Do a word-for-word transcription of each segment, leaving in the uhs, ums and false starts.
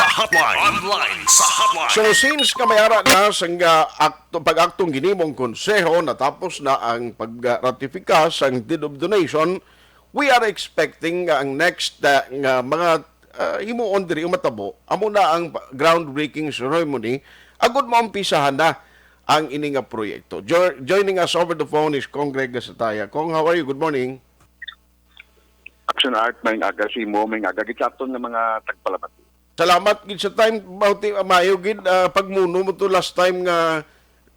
Hotline. Online sa Hotline. So, since nga may ara na sang, ah, akto, pag-aktong ginimong konseho, natapos na ang pag-ratifika sang deed of donation, we are expecting nga ang next, ah, nga mga, ah, himuon diri o matabo, amo na ang pa-, groundbreaking ceremony, agud maumpisahan na ang ini nga proyekto. Jo-, joining us over the phone is Cong Greg Gasataya. Cong, how are you? Good morning. Action Art, may aga sa imo, may aga gid sa aton nga mga tagpalamati. Salamat gid sa time, Bauti, maayo gid, ah, pagmuno mo to last time nga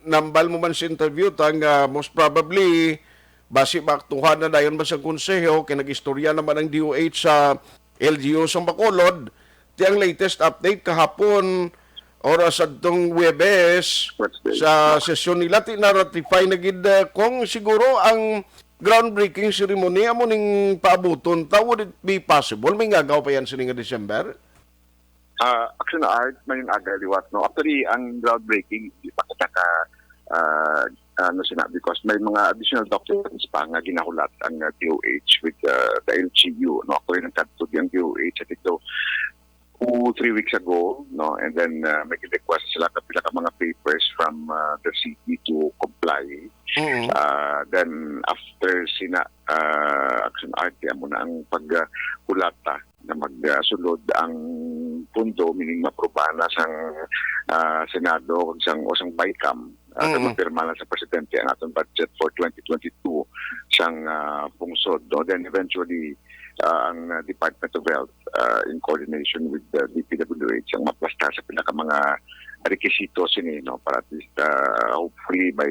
nambal mo man sa interview ta nga most probably basi maaktuhan na dayon man sa konseho kay nag-istorya naman ang D O H sa L G U sa Bacolod. Ti ang latest update kahapon, oras adtong Huwebes, Wednesday, sa sesyon nila, ti na-ratify na gid, ah, kung siguro ang groundbreaking ceremony amo ning paabuton ta, would it be possible? May ngagaw pa yan sini nga December? Ah, Action Art, may aga liwat, no? Actually, ang groundbreaking, di pa kita ka, ah, ano sina, because may mga additional documents pa nga ginahulat ang, ah, D O H with, ah, the L G U, no? Ako yung nagkadto ang D O H, I think, so, two, three weeks ago, no? And then, ah, may request sila ka pila ka mga papers from, ah, the city to comply. Mm. Ah, then, after sina, ah, Action Art, kaya mo na ang paghulat na magsulod ang pundo, meaning maprobahan na sang, ah, Senado, kag sang, o sang BICAM, ah, kag Mm. mapirma na sa Presidente ang aton budget for twenty twenty-two sang, ah, pungsod, no? Then eventually, ah, ang, ah, Department of Health, ah, in coordination with the D P W H, ang maplastar sa pila ka mga rekisito sini, no, para at least, ah, hopefully by,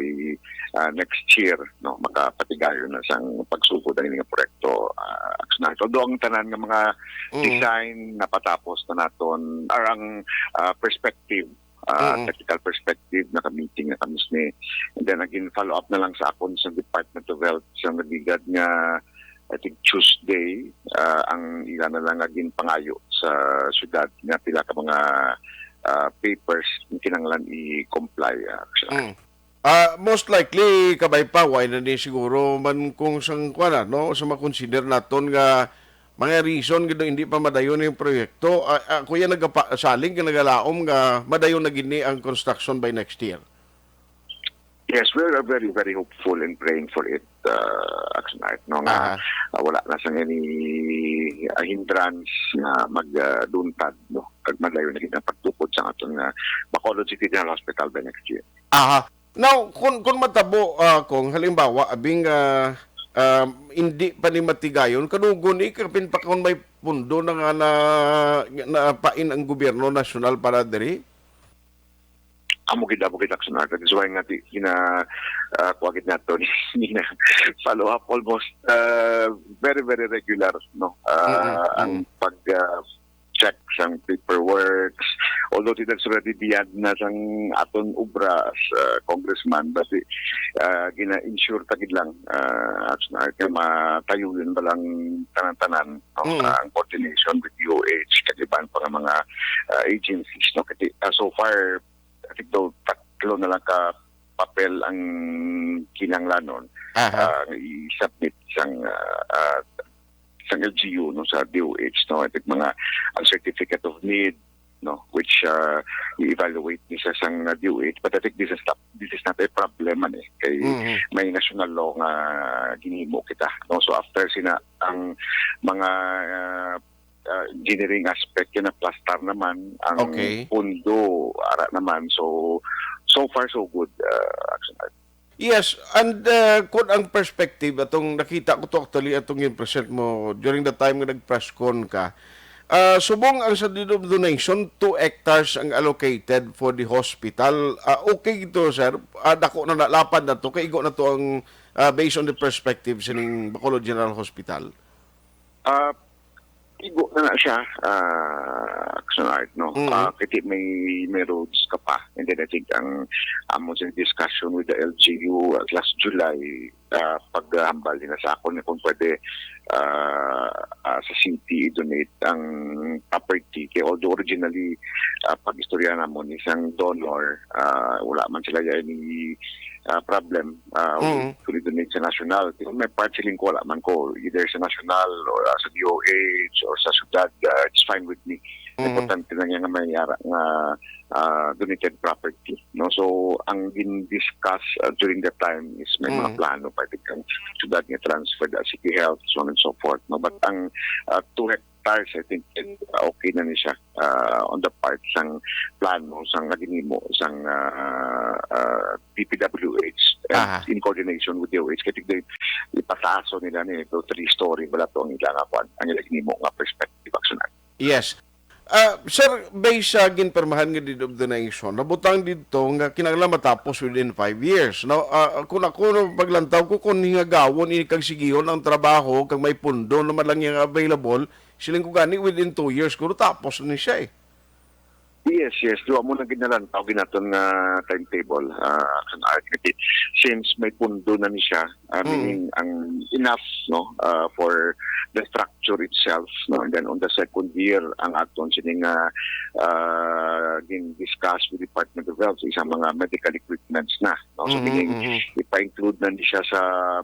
ah, next year, no, makapatigayon na sang pagsugod ang ining proyekto, ah, Action Art. Although ang tanan nga mga Mm. design napatapos na naton, or ang, ah, perspective, ah, Mm. technical perspective, naka-meeting na kami sini. And then again, follow up na lang sa akon sa Department of Health sa nagligad nga, I think, Tuesday, ah, ang ila na lang nga ginpangayo sa syudad nga pila ka mga, ah, papers nga kinahanglan i-comply, ah, Action Art. Mm. Ah, most likely, kabay pa, why na ni siguro man kung sang, kuwan na, no? Sa makonsider naton nga mga reason gid hindi pa madayon yung proyekto. Ah, ah, kuya, nagapa-, saling ka nagalaom nga madayon na gid ni ang construction by next year. Yes, we are very, very hopeful and praying for it, uh, Action Art, no, nga, Aha. ah, wala na sang any, ah, hindrance nga mag, ah, duntad, no, kag madayon na gid ang pagtukod sa aton nga Bacolod City General Hospital by next year. Aha. Now, kung, kung matabo, ah, kung halimbawa, abing, ah, ah, hindi pa ni matigayon, kanugon ni, kapin pa kung may pundo na nga na, napain ang gobyerno nasyonal para diri? Amo gid, amo gid, Action Art. That is why nga di, gina, ah, kuha gid nato ni, ni na follow up almost, ah, very, very regular, no? Ah, Mm-mm. ang Mm. pag, ah, check sang paperworks. Although it is already beyond na sang aton obra as, ah, congressman, but, ah, gina-ensure ta gid lang, ah, Action Art, nga matayuyon ba lang tanan-tanan, no? Mm. Ah, ang coordination with D O H, kag iban pa nga mga, ah, agencies, no? Kasi, ah, so far, I think daw tatlo na lang ka papel ang kinahanglanon, Aha. ah, i-submit sang, ah, ah, sang L G U, no, sa D O H, no? I think mga, ang certificate of need, no, which, ah, i-evaluate ni sa sang, ah, D O H, but I think this is not, this is not a problem man eh. Kay Mhm. may national law nga ginhimo kita, no? So after sina ang mga, ah, ah, engineering aspect, kay naplastar naman ang Okay. pundo, ara naman. So, so far so good, ah, Action Art. Yes, and, uh, kung ang perspective, atong nakita ko to actually, atong in-present mo during the time nga nag-press con ka, ah, subong ang sa deed of donation, two hectares ang allocated for the hospital. Ah, okay ito, sir. Ah, dako na, nalapad na to. Kay igo na to ang, ah, based on the perspective sining Bacolod General Hospital. Ah, igo na na siya, ah, Action Art, no? Mm. Ah, kasi may, may roads ka pa. And then I think ang amo sa discussion with the L G U, uh, last July, ah, paghambal nila sa akon nga kung pwede, ah, ah, sa city i-donate ang property. Kaya although originally, ah, pag-istorya namon isang donor, ah, wala man sila yan ni ah, problem, ah, Mm. kung i-donate sa national. Di ba, may part feeling ko, wala man ko, either sa national or, ah, sa D O H or sa syudad, ah, it's fine with me. Mm. Importante na niya nga may ara nga, ah, donated property, no? So, ang gin-discuss, ah, during that time is may mga Mm. plano pa, I think, ang syudad nga transfer da City Health, so on and so forth, no? But ang, ah, two hectares, I think, it, ah, okay na ni siya, ah, on the part sang plano, sang naginimo, sang, ah, ah, D P W H, and Aha. in coordination with D O H. Kaya tigda, ipataso nila ni, ito, three-story, wala to ang ilang, ah, kwan, ang ilang ginimo nga perspective, action. Yes. Ah, sir, based sa ginpirmahan nga deed of donation, nabutang didto nga kinahanglan matapos within five years, no? Ah, kung ako, no, paglantaw ko kung hingagawon ini kag sigihon ang trabaho kag may pundo naman lang yang available, siling ko gani within two years kuno tapos ni siya, eh. Yes, yes. Duha mo na gid nalantaw ginaton nga timetable, ah, kang Art. Since may pundo na ni siya, ah, Mm. meaning ang enough, no, ah, for the structure itself, no? And then on the second year, ang aton sining, ah, ah, gin-discuss with Department of Health, isang mga medical equipments na, no? So, Mhm, meaning, mhm. ipa-include na ni siya sa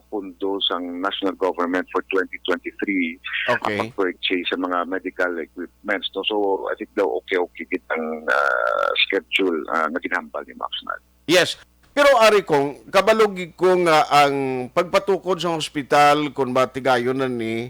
pundo sang national government for twenty twenty-three, Okay. ang pag-purchase sa mga medical equipments, no? So, I think daw okay, okay gid ang, ah, schedule, ah, nga ginhambal ni Max Nard. Yes. Pero ari kong, kabalo gid ko nga ang pagpatukod sa hospital, kung matigayon na ni,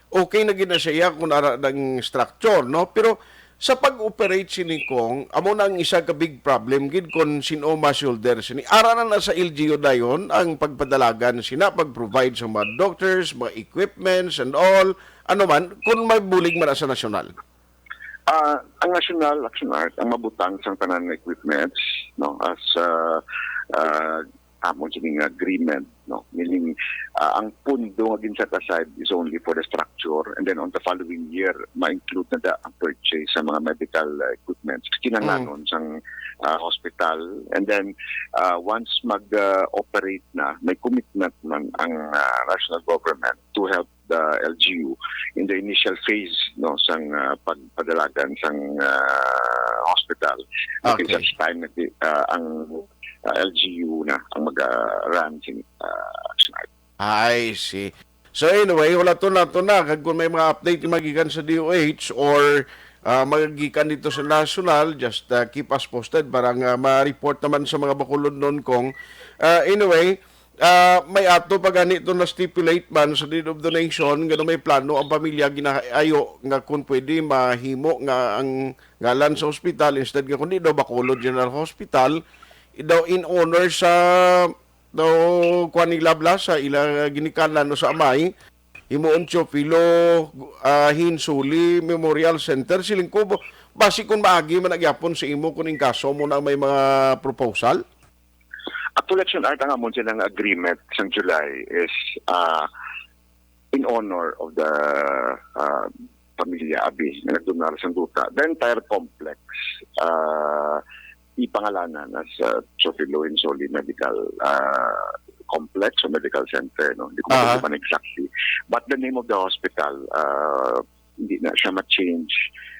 okay na gid na siya kung ara ang structure, no? Pero sa pag-operate sini, kong, amo na ang isa ka big problem gid kung sin-o ma-shoulder sini. Ara na na sa L G U dayon ang pagpadalagan sina, pag-provide sa mga doctors, mga equipments and all, ano man, kung may bulig man na sa nasyonal. Ah, ang National Action Art ang mabutang sang tanan nga equipments, no, as, ah, ah, amon sining agreement, no, meaning, ah, ang pundo nga gin-set aside is only for the structure, and then on the following year ma-include na da ang purchase sa mga medical, ah, equipments kinahanglanon Mm. sang, ah, hospital, and then, ah, once mag, ah, operate na, may commitment man ang, ah, national government to help the L G U in the initial phase, no, sang, ah, pagpadalagan sang, ah, hospital. Until Okay. such time na di, ah, ang, ah, L G U na ang mag, ah, run sini, ah, action item. I see. So anyway, wala to na to na. Kag kung may mga update nga magikan sa D O H or, ah, magikan dito sa national, just, ah, keep us posted para nga ma-report naman sa mga Bacolodnon kung, ah, anyway, Ah, may ato pa gani to na-stipulate man sa deed of donation nga may plano ang pamilya ginaayo nga kung pwede mahimo nga ang ngalan sa hospital instead nga kundi daw Bacolod General Hospital, daw in honor sa daw kuan ni Labla sa ila ginikanan o sa amay, himuon Teofilo, ah, Hinsuli Memorial Center. Siling ko, basi kung maagi man na gyapon sa imo kung in kaso mo na may mga proposal. Actually, Action Art, ang amon silang agreement sang July is, ah, in honor of the, ah, pamilya abi nga nagdonar sang duta. The entire complex, ah, ipangalanan as, ah, Teofilo Insoli Medical, ah, Complex o Medical Center, no? Di ko Aha. matandaan exactly. But the name of the hospital, ah, hindi na siya ma-change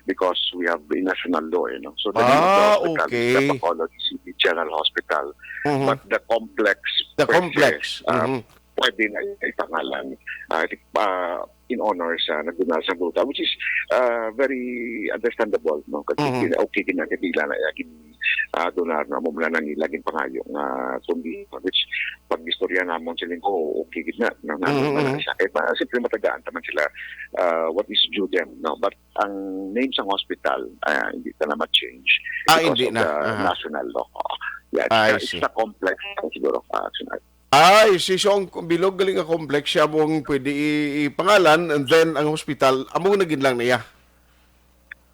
because we have a national law, eh, no? So, the name of the Ah, hospital is the okay. Bacolod City General Hospital. Mhm. But the complex The per se, complex. ah, Mhm. pwede na ipangalan, ah, ah, in honor sa nagdonar sang duta, which is, ah, very understandable, no? Kasi Mhm. okay din ang kabila na, ah, gin-, ah, donar na mo mula nang ilaging pangayo nga kundi, which pag istorya namon siling ko, okay gid na, na, na, Mhm, na, mhm. siya. Kaya pa, siyempre matagaan naman sila, ah, what is due them, no? But ang name sang hospital, ah, hindi na ma-change Ah, because hindi of na. the Aha. national law. Oo. Yeah, it's I a, it's see. a complex siguro, ah, Action Art. Ay, si, so ang bilog gali nga complex siya mong pwede i-, ipangalan, and then ang hospital, amo na gid lang niya.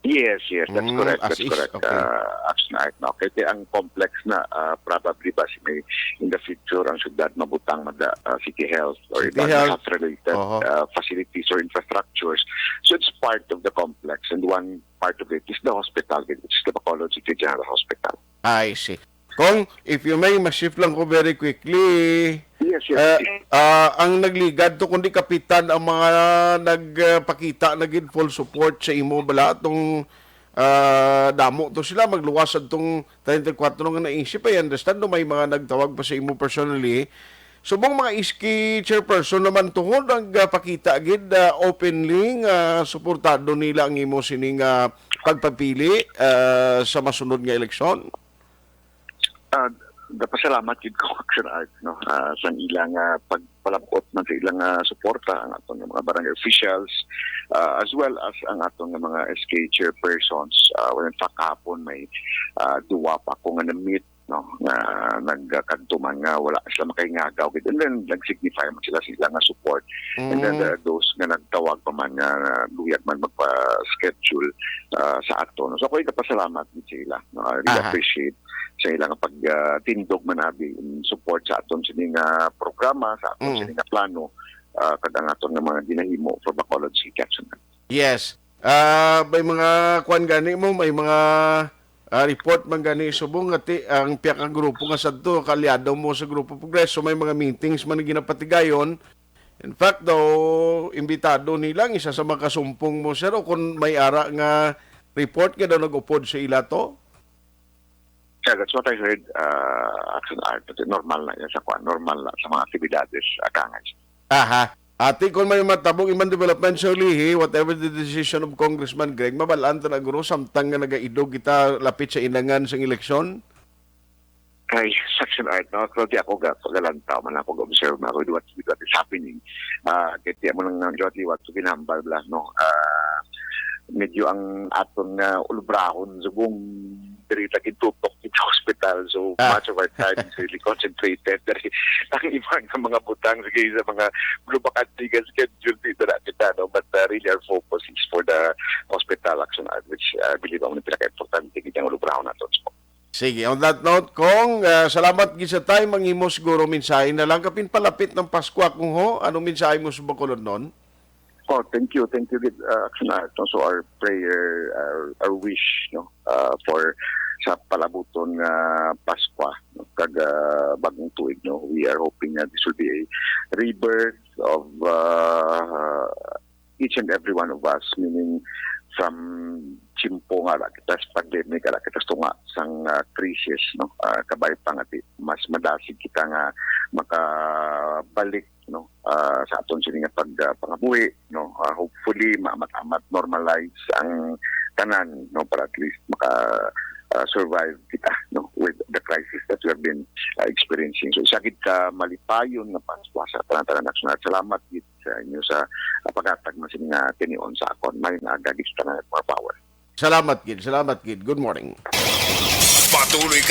Yes, yes, that's Mm, correct, as that's is, correct, okay. ah, Action Art, no? Kasi ang complex na, ah, probably ba si may, in the future, ang syudad mabutang mada, ah, City Health or City iba nga Health. health-related, Oho. ah, facilities or infrastructures. So it's part of the complex, and one part of it is the hospital, which is the Bacolod City General Hospital. I see. Kong, if you may, ma-shift lang ko very quickly. Yes, yes, Uh, yes. uh, ang nagligad to, kundi kapitan ang mga nagpakita na gid full support sa imo bala, atong, uh, damo to sila, magluwas adtong treinta y cuatro nga naisip. I understand, no, may mga nagtawag pa sa imo personally. Subong mga S K chairperson naman to, nagpakita gid, uh, openly nga suportado nila ang imo sining, uh, pagpapili ah, sa masunod nga eleksyon? Ah, nagapasalamat gid ko, Action Art, no, ah, sa ilang ah, pagpalabot man sa ilang ah, suporta ang aton nga mga barangay officials, ah, as well as ang aton nga mga S K chairpersons. Ah, well, in fact, kahapon may ah, duwa pa ko nga na-meet, no, nga nagkadto man nga wala sila makaingagaw gid, and then nag-signify man sila sa ilang nga support. And then there are those nga nagtawag pa man nga luyag man magpa-schedule ah, sa ato, no? So, ako'y kapasalamat gid sa ila, no? I really Aha. appreciate sa ilang pagtindog man abi in support sa aton sini nga programa, sa aton Mm. sini nga plano, ah, kag ang aton nga mga ginahimo for Bacolod City Action Act. Yes. Ah, may mga kwan gani mo, may mga ah, report man gani subong nga ti ang piyaka grupo nga sadto kaalyado mo sa Grupo Progreso, may mga meetings man ginapatigayon. In fact daw, imbitado nila ang isa sa makasumpong mo, sir, o kung may ara nga report nga daw nag-upod sa ila to. Yeah, that's what I heard, uh, Action Art. Kasi normal na yan sa kwan, normal na sa mga aktibidades, akangay. Aha. Ati, kung may matabong iman development sa ulihi, whatever the decision of Congressman Greg, mabalaan ta na guro, samtang nga nagaidog kita lapit sa inangan sang eleksyon? Kay Action Art, no? Pero di ako ga, pagalantaw man ako ga-observe na ako with what, with what is happening. Ah, kaya di mo lang, di what to ginambal bla, no? Ah, medyo ang aton nga ulubrahon subong diri ta gintutok dito sa hospital. So Ah. Much of our time is really concentrated diri. Ang iba nga mga butang, sige, sa mga glubakad, di ka schedule dito na kita, no? But uh, really our focus is for the hospital, Action Art, which uh, I believe ang pinaka-importante gid ang ulubrahon nato. So, Sige, on that note, Cong, ah, salamat gid sa time. Ang imo siguro mensahe na lang, kapin palapit ng Pasko, akong ho, anong mensahe mo sa Bacolod nun? Oh, thank you. Thank you gid, uh, Action Art. So our prayer, our, our wish, no, uh, for sa palabuton nga Paskwa, no, kag uh, bagong tuig, no, we are hoping that this will be a rebirth of uh, each and every one of us, meaning from tiyempo nga ara kita sa pandemic, ara kita sa tunga sang uh, crisis, no, uh, kabay pa nga ti mas madasig kita nga makabalik, no, ah, sa aton sini nga pag ah, pangabuhi, no. Ah, hopefully maamat-amat normalize ang tanan, no, para at least maka ah, survive kita, no, with the crisis that we have been ah, experiencing. So isa gid ka malipayon nga Pasko sa tanan-tanan, Action Art. Salamat gid sa inyo sa ah, paghatag man sini nga tinion sa akon. May nga gagis tanan, more power. Salamat gid, salamat gid. Good morning. Patuloy